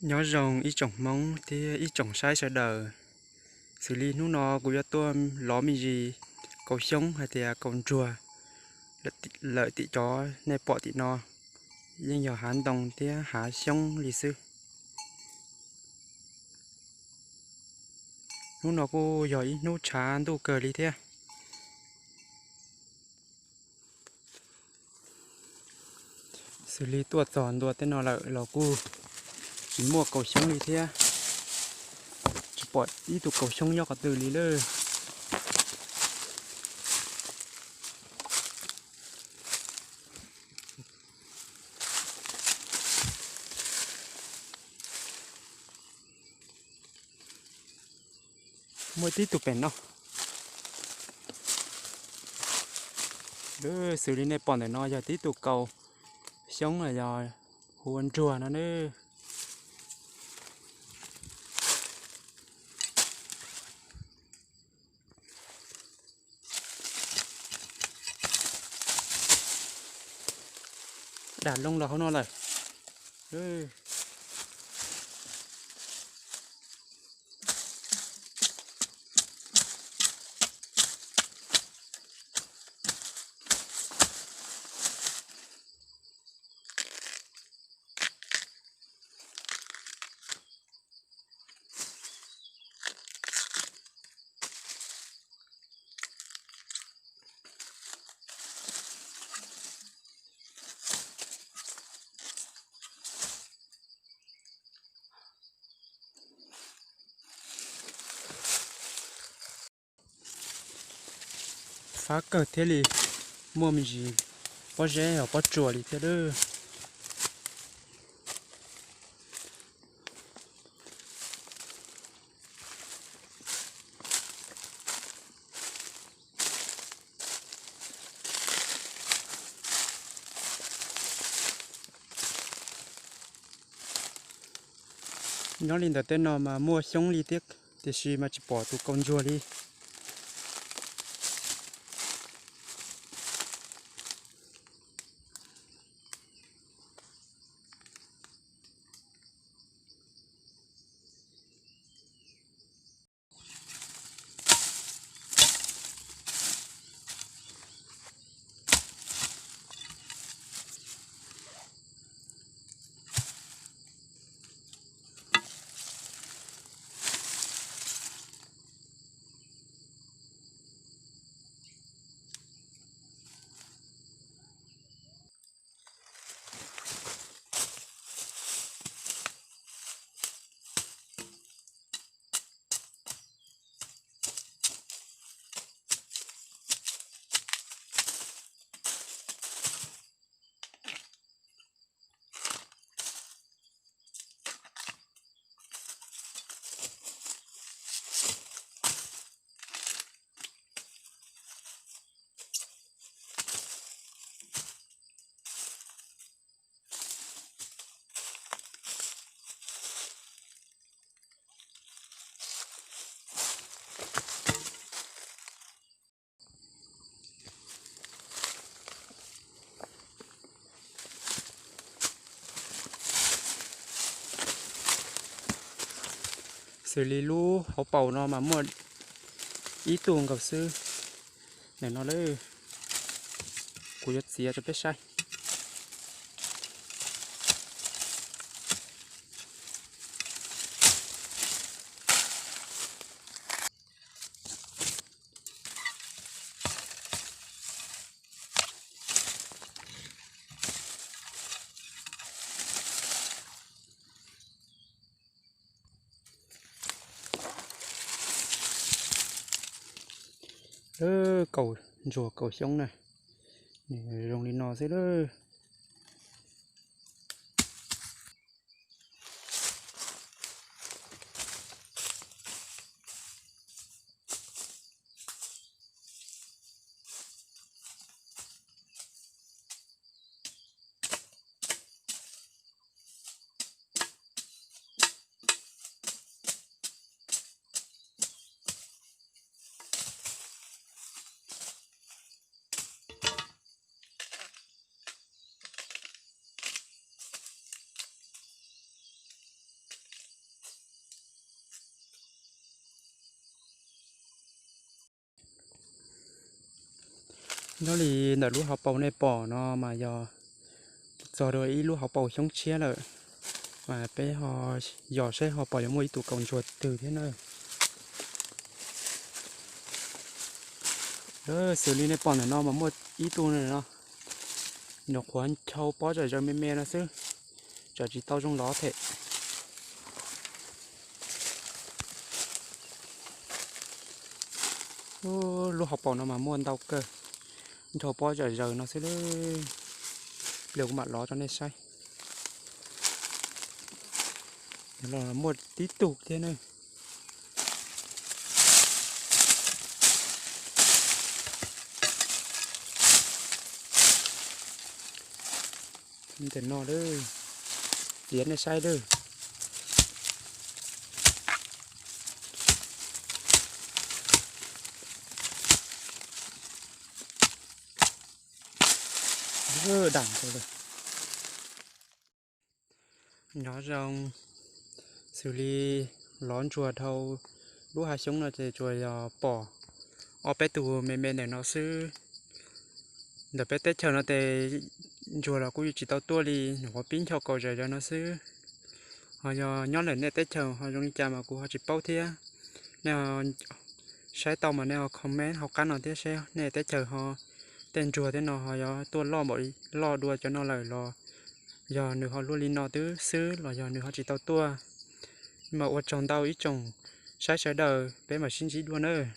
Nyob zoo ib tsoom Hmoob thiab ib tsoom saib sawv daws. Xws li hnub no kuv yuav tuaj lov me ntsis kaus xyoob hais tias kaus ntsuag lawm. Tim cov nej pom tim no yeej yog hav ntoo thiab hav xyoob li xwb. Hnub no kuj yog ib hnub tshav ntuj kawg li thiab. Xws li tuaj txog ntua tej no lawm los kuj tsis muaj kaus xyoob li thiab. Tsis pom ib tug kaus xyoob nyob qhov twg li lawm. Muaj tib tug pem no. Xws li nej pom ntawm no yog tib tug kaus xyoob los yog hu ua ntsuag no nawb. Dam loo los hauv no lawm. Fab kawg thiaj li muaj me ntsis pob zeb os pob tsuas li thiab lawm. Nyob li ntawm tej no mas muaj xyoob li thiab, tiam sis mas tsis pom tus kaus ntsuag li. Xws li lub hauv paus no mas muaj ib tug nkaus xwb. Ntawm no lawm, kuv yuav txiav rau peb saib. Kaus ntsuag kaus xyoob na, nws zoo li no xwb lawm. Nyob li ntawm lub hauv paus nej pom no mas yog txog dua ib lub hauv paus xyoob tshiab lawm, mas peb ho yos saib ho pom yuav muaj ib tug kaus ntsuag twg thiab na. Xws li nej pom ntawm no mas muaj ib tug no, nws qhuav nchau pob zom zaws me me no xwb, tsam tsis tau zoo lov thiab. Lub hauv paus no mas muaj ntau kawg, nchau pob zom zaws no xwb lawm. Pliag kuv mam lov rau nej saib. Los muaj tib tug thiab na. Ntawm no, piav nej saib lawm. Dam, nyob zoo, xws li lov ntsuag dhau lub hav xyoob no ces tsuas yog pom ob peb tug me me ntawm no xwb. Ntawm peb teb chaws no ces ntsuag los kuj tsis tau tuaj li, nyuam qhuav pib nchau kaus zom zaws no xwb. Ho yog nyob ntawm nej teb chaws ho zoo li cas mas kuv ho tsis paub thiab. Nej saib tau mas nej ho comment hauv qab no thiab seb nej teb chaws ho tej ntsuag thiab no ho yuav tuaj loj npaum, loj dua cov no lawm los yog nws ho luaj li no twb xwb los yog nws ho tsis tau tuaj. Mas ua tsaug ntau ib tsoom saib sawv daws, peb mam sib ntsib dua nawb.